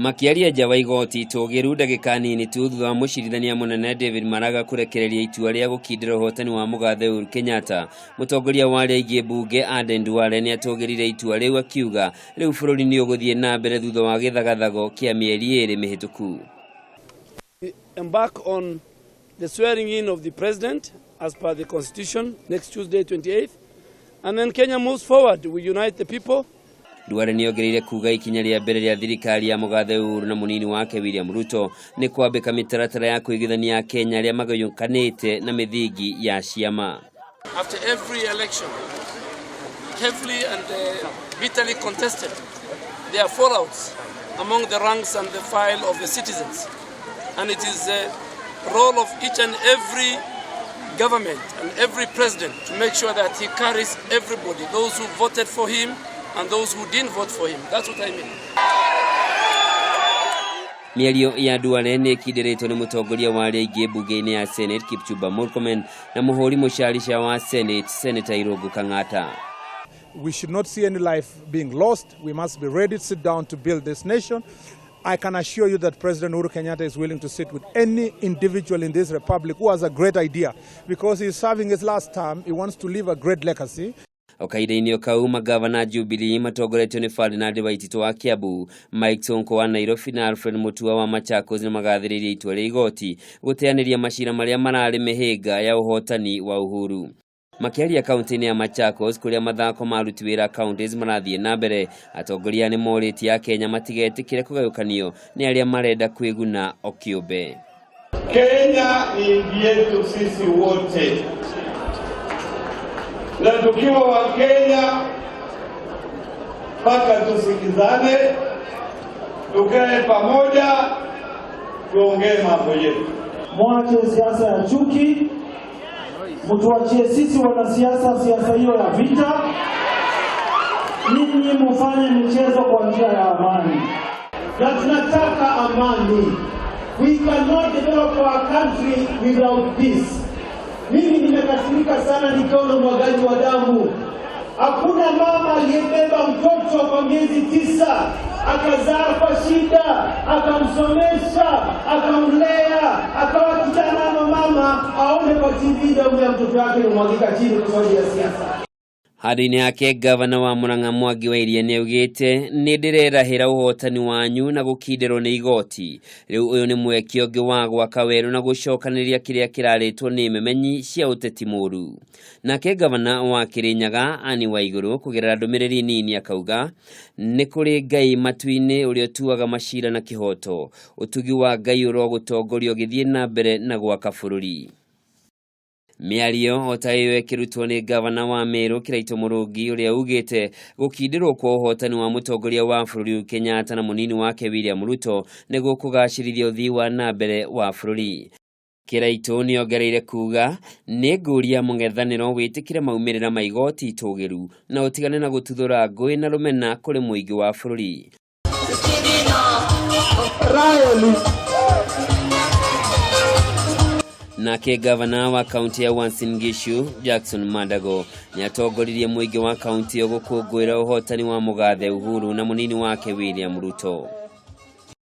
Makĩaria nja wa igoti itũgĩru ndagĩka nini tu thutha wa mũcirithania mũnene David Maraga kũrekereria itua rĩa gũkindĩra ũhotani wa mũgathe Uhuru Kenyatta, mũtongoria wa arĩa aingĩ mbunge Aden Duale nĩ atũgĩrire itua rĩu akiuga rĩu bũrũri nĩ ũgũthiĩ na mbere thutha wa gĩthagathago kĩa mĩeri ĩrĩ mĩhĩtũku. We embark on the swearing in of the president as per the constitution next Tuesday, 28th. And then Kenya moves forward. We unite the people. Duale nĩongereire kuga ikinya rĩa mbere rĩa thirikari ya mũgathe Uhuru na mũnini wake William Ruto nĩ kwambĩka mĩtaratara ya kũiguithania Akenya arĩa magayũkanĩte na mĩthingi ya ciama. After every election, heavily and bitterly contested, there are fallouts among the ranks and the file of the citizens. And it is the role of each and every government and every president to make sure that he carries everybody, those who voted for him and those who didn't vote for him. That's what I mean. Mĩario ya Duale nĩ ĩkindĩrĩtwo nĩ mũtongoria wa arĩa aingĩ mbunge-inĩ ya Senate Kipchumba Murkomen na mũhũri mũcarica wa Senate Senator Irungu Kang'ata. We should not see any life being lost. We must be ready to sit down to build this nation. I can assure you that President Uhuru Kenyatta is willing to sit with any individual in this republic who has a great idea, because he's serving his last term. He wants to leave a great legacy. O kahinda-inĩ o kau, magavana Jubilee matongoretio nĩ Ferdinand Waititu wa Kiambu, Mike Sonko wa Nairobi na Alfred Mutua wa Machakos nĩ magathĩrĩirie itua rĩa igoti gũteanĩria macira marĩa mararĩ mĩhĩnga ya ũhotani wa Uhuru. Makĩaria kaunti-inĩ ya Machakos kũrĩa mathako ma aruti wĩra counties marathiĩ na mbere, atongoria nĩ morĩtie Akenya matigetĩkĩre kũgayũkanio nĩ arĩa marenda kwĩguna o kĩũmbe. Kenya ni yetu sisi wote, na tukiwa Wakenya mpaka tusikizane, tukae pamoja, tuongee mambo yetu. Mwache siasa ya chuki, mtuachie sisi wanasiasa siasa hiyo ya vita. Ninyi mufanye michezo kwa njia ya amani, na tunataka amani. We cannot develop our country without peace. Mimi nimekasirika sana nikiona umwagaji wa damu. Hakuna mama aliyebeba mtoto kwa miezi 9, akazaa kwa shida, akamsomesha, akamlea, akawa kijana ama mama, aone kwa TV damu ya mtoto wake imemwagika chini kwa sababu ya siasa. Handũ-inĩ hake, gavana wa Murang'a Mwangi wa Iria nĩaugĩte nĩ ndĩrerahĩra ũhotani wanyu na gũkindĩrwo nĩ igoti. Rĩu ũyũ nĩ mweke ũngĩ wa gwaka werũ na gũcokanĩrĩria kĩrĩa kĩrarĩtwo nĩ memenyi cia ũteti mũru. Nake gavana wa Kĩrĩnyaga Anne Waigũrũ kũgerera ndũmĩrĩri nini akauga nĩ kũrĩ Ngai matu-inĩ ũrĩa ũtuaga macira na kĩhoto. Ũtugi wa Ngai ũrogũtongoria ũgĩthiĩ na mbere na gwaka bũrũri. Mĩario o ta ĩyo ĩkĩrutwo nĩ gavana wa Meru Kiraito Mũrũngi ũrĩa ugĩte gũkindĩrwo kwa ũhotani wa mũtongoria wa bũrũri Kenyatta na mũnini wake William Ruto nĩguo kũgacĩrithia ũthii wa na mbere wa bũrũri. Kiraito nĩongereire kuga nĩ ngũria mũng'ethanĩro wĩtĩkĩre maumĩrĩra ma igoti itũgĩru na ũtigane na gũtuthũra ngũĩ na rũmena kũrĩ mũingĩ wa bũrũri. Nake gavana wa kaunti ya Uasin Gishu Jackson Mandago nĩatongoririe mũingĩ wa kaunti ĩyo gũkũngũĩra ũhotani wa mũgathe Uhuru na mũnini wake William Ruto.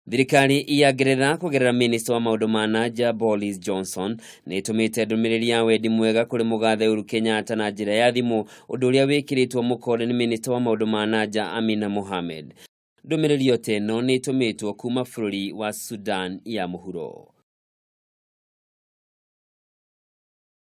Thirikari ya Ngeretha kũgerera minista wa maũndũ ma na nja Boris Johnson nĩ ĩtũmĩte ndũmĩrĩri ya wendi mwega kũrĩ mũgathe Uhuru Kenyatta na njĩra ya thimũ, ũndũ ũrĩa wĩkĩrĩtwo mũkonde nĩ minista wa maũndũ ma na nja Amina Mohamed. Ndũmĩrĩri o ta ĩno nĩ ĩtũmĩtwo kuma bũrũri wa Sudan ya mũhuro.